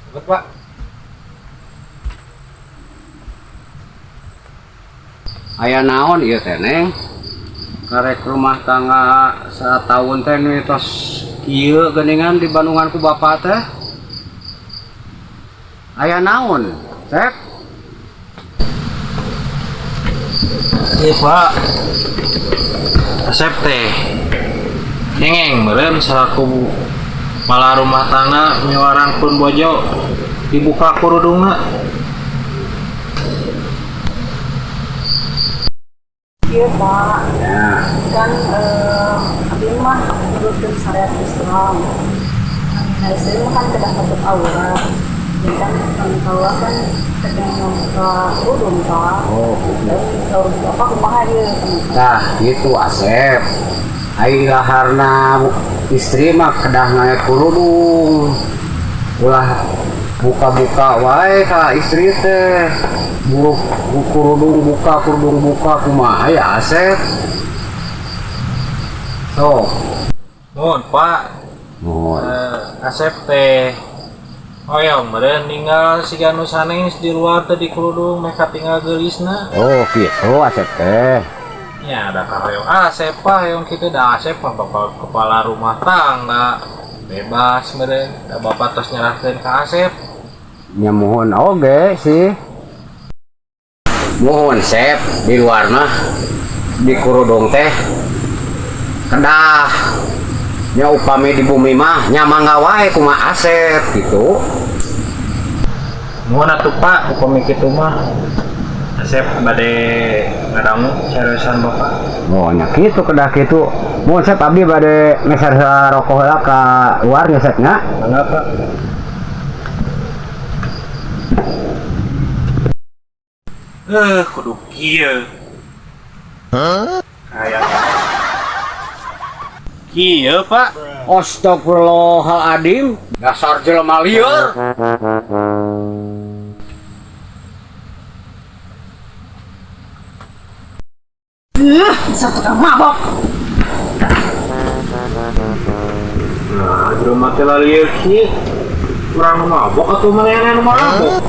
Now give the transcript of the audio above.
Ikut, Pak. Aya naon ieu teh, Neng? Karek rumah tangga satahun teh nu tos kieu geuningan di Bandungan ku bapak teh. Aya naon? Sep? Iya, Pak. Asep teh cengeng meureun salaku kepala rumah tangga miwarang pun bojo dibuka kerudungna. Iya, Pak, Ya. kan abdi mah nurutkeun syariat Islam. Nah, istri mah kan kedah tutup aurat. Jadi kan kami kaula kan kedah buka kerudung, Pak. Oh, gitu. Dan saur Bapak kumaha ieu? Tah, gitu, Asep. Ai laharna istri mah kedah ngae kerudung. Ulah buka-buka wae ka istri teh. Buruk kerudung buka, kerudung buka, kumaha ya, Asep? Sok. Nuhun, Pak. Nuhun. Asep teh hoyong meureun ninggal siga nu sanes di luar teh di kerudung meh katinggal geulisna. Oh, gitu Asep teh. Ya ada hoyong Asep, Pak, hoyong kitu da Asep mah bapak kepala rumah tangga bebas meureun da bapak tos nyerahkeun ka Asep. Ya, muhun oge sih. Muhun, Sep, di luar mah di kerudung teh kedah. Ya, upami di bumi mah nya mangga wae kumaha Asep gitu. Nuhun atuh, Pak, upami kitu mah Asep bade ngadangu cariosan bapak. Oh, nya kitu, kedah kitu. Muhun, Sep, abdi bade meser heula rokok heula ka luar nya, Sep, nya. Mangga, Pak. Kudu kieu. Kayak kieu, Pak. Astagfirullahaladzim, dasar jelema lieur. Dasar tukang mabok. Nah, jelema teh lalieur kieu. Urang nu mabok atau manehna nu mabok?